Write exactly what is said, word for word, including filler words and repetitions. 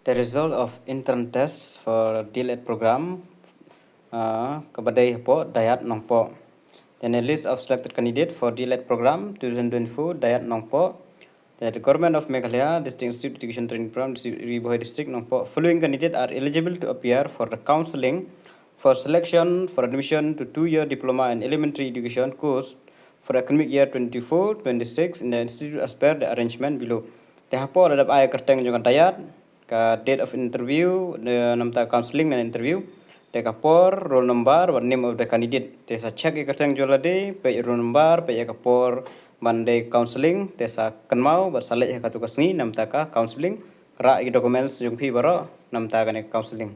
The result of interim test for D.El.Ed program, uh, kaba dei hapoh Dyat Nongpoh. Then a list of selected candidate for D.El.Ed program twenty twenty-four, Dyat Nongpoh. That the Government of Meghalaya, District Institute Education Training Program, District, Ri Bhoi District, Nongpoh. Following candidate are eligible to appear for the counselling for selection for admission to two-year diploma in elementary education course for academic year twenty-four twenty-six in the institute as per the arrangement below. Te hapoh la dep ai kyrteng jong ka Dyat, ka date of interview, na bynta counselling ne interview. Te ka por, roll number, bad name of the candidate. Te sa check ïa ka kyrteng jong lade, peit ïa roll number, peit ïa ka por ban dei counselling, te sa kynmaw bad sa leit ha katu ka sngi na bynta ka counselling. Rah ïa ki documents jong phi baroh na bynta kane ka counselling.